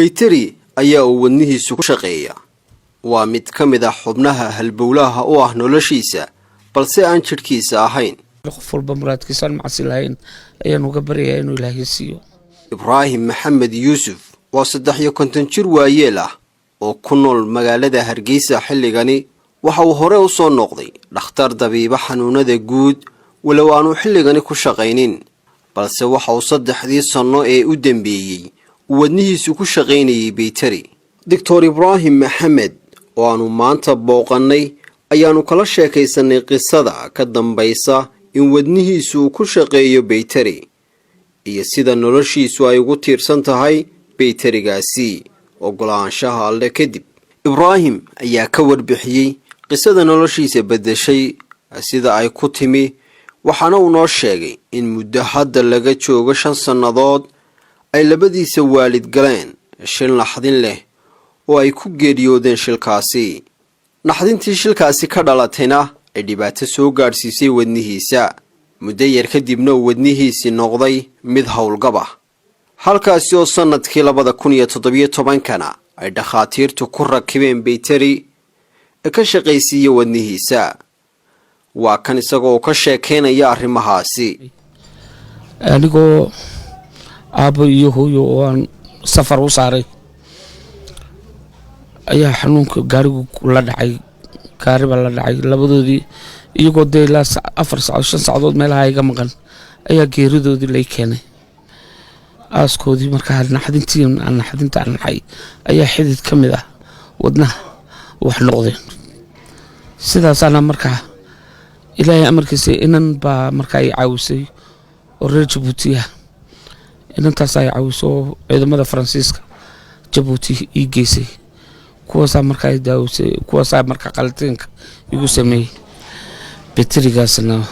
Bayteri ayaa uu wadnihiisu ku shaqeeya. Waa mid ka mid ah xubnaha halbowlaha u ah noloshiisa, balse aan jidhkiisa ahayn. Qof walba muraadkiisaan macsi lahayn ayaan uga baryayaa inuu Ilaahay siiyo. Ibraahim Maxamed Yuusuf waa 53 jir waayeel ah oo ku nool magaalada Hargeysa xilligani. Waxa uu hore u soo noqday dhakhtar dabiiba xanuunada guud, walow aanu xilligani ku shaqaynin, balse waxa uu 3dii sanno ee u dambeeyey uu wadnihiisu ku shaqaynayay bayteri. Doctor Ibraahim Maxamed oo aanu maanta booqannay ayaannu kala sheekaysanay qisada ka dambaysa in wadnihiisu uu ku shaqeeyo bayteri iyo sida noloshiisu ay ugu tiirsan tahay bayterigaasi ogolaanshaha Alle kadib. Ibraahim ayaa ka warbixiyey qisada noloshiisa beddeshay, sida ay ku timi, waxaana uu noo sheegay in muddo hadda laga joogo 5 sannadood ay labadiisa waalid galeen shil naxdin leh oo ay ku geeriyoodeen shilkaasi. Naxdintii shilkaasi ka dhalatayna ay dhibaato soo gaadhsiisay wadnihiisa. Muddo yar kadibna uu wadnihiisii noqday mid howlgab ah, halkaasi oo sannadkii 2017-kana ay dhakhaatiirtu ku rakibeen bayteri ka shaqaysiiya wadnihiisa. Waa kan isagoo ka sheekaynaya arrimahaasi. Anigoo aabbo iyo hooyo oo aan safar u saaray ayaa xanuunka gaarigu la dhacay. Gaari baa la dhacay labadoodii, iyagoo dee ilaa 4 saacadood, 5 saacadood meelaha iga maqan ayaa geeridoodii lay keenay, aaskoodii. Markaa naxdintii naxdinta aan naxay ayaa xidid ka mid ah wadnaha wax noqdeen. Sidaasaana markaa Ilaahay amarkiisa inan baa markaa i caawisay oo reer Jabuuti ah. Inantaas ay caawiso oo ciidamada Faransiiska Jabuuti ii geysay, kuwaasaa markaa i daawisay, kuwaasaa markaa qalitiinka igu sameeyey. Beterigaasna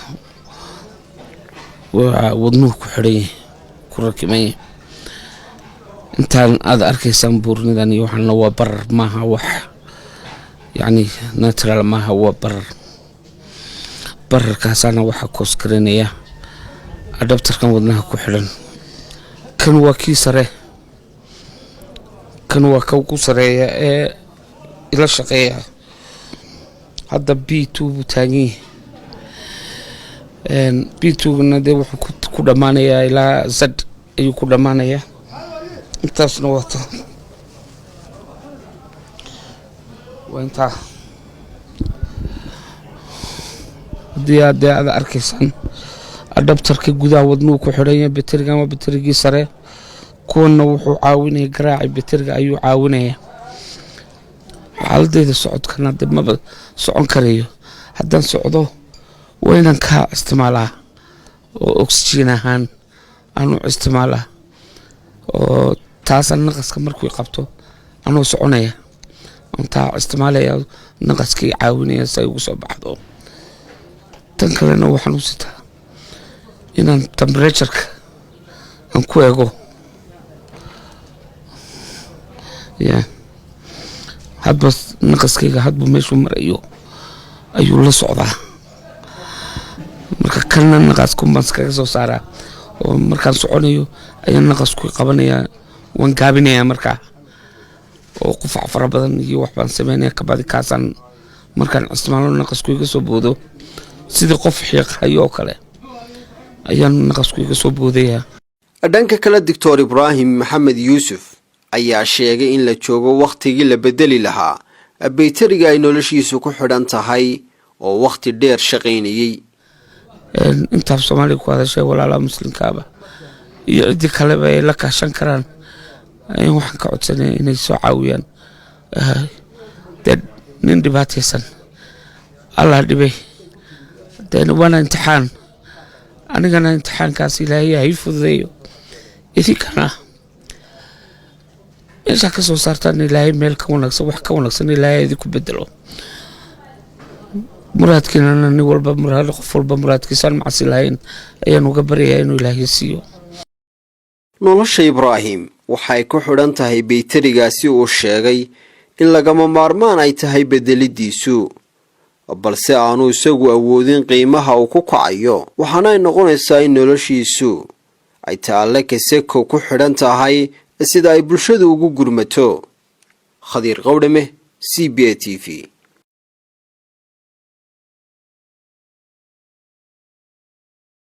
waa wadnuhu ku xidhan yahay, ku rakiban yahay. Intaan aad arkaysaan buurnidan iyo waxaana waa barar, maaha wax yacni natural maaha, waa barar. Bararkaasaana waxaa cause gareynaya adapterkan wadnaha ku xidhan. Kan waa kii sare, kan waa ka ugu sareeya ee ila shaqeeya. Hadda B2 buu taagan yahay. B2-gana dee wuxuu ku dhammaanayaa ilaa Z ayuu ku dhammaanayaa. Intaasna waa intaa. Haddii aad dee aad arkaysaan adapterka gudaha wadnuhu ku xidhan yahay, baterigan waa baterigii sare. Kuwanna wuxuu caawinaya garaaci bateriga ayuu caawinaya. Xaaladeyda socodkana de maba socon karayo. Haddaan socdo waa inaan kaa isticmaalaa oo oxygen ahaan aan u isticmaalaa, oo taasaan naqaska markuu qabto anoo soconaya taa isticmaalaya, naqaskii caawinaya si ay ugu soo baxdo. Tan kalena waxaan u sitaa inaan temperatureka aan ku ego ya hadba naqaskayga, hadba meeshuu marayo ayuu la socdaa. Marka kalna naqasku baan iskaga soo saaraa, oo markaan soconayo ayaan naqasku qabanayaa, waan gaabinayaa markaa oo qufac fara badan iyo wax baan sameynaya. Kabadi kaasaan markaan isticmaalo naqasku iga soo boodo, sidii qof xiiqhayo oo kale ayaan naqasku iga soo boodayaa. Dhanka kale, Doctor Ibraahim Maxamed Yuusuf ayaa sheegay in la joogo wakhtigii la bedeli lahaa bayteriga ay noloshiisu ku xidhan tahay oo wakhti dheer shaqaynayey. Intaaf Soomaaliya ku hadashay, walaalaha muslimkaaba iyo ciddii kaleba ay la kaashan karaan, waxaan ka codsanaya inay soo caawiyaan. Dee nin dhibaataysan Allah dhibay, dee waana imtixaan. Anigana imtixaankaas Ilaahay ha ii fududeeyo, idinkana meeshaa ka soo saartaan Ilaahay meel ka wanaagsan, wax ka wanaagsan Ilaahay idinku bedelo. Muraadkiinana nin walba muraad, qof walba muraadkiisaan macsi lahayn ayaan uga baryayaa inuu Ilaahay siiyo. Nolosha Ibraahim waxay ku xidhan tahay bayterigaasi uu sheegay in lagama maarmaan ay tahay bedelidiisu, balse aanu isagu awoodin qiimaha uu ku kacayo. Waxaana ay noqonaysaa in noloshiisu ay taalle kaseko ku xidhan tahay. Sida ay bulshadu ugu gurmato. Khadiir Qowdhame, CBA TV.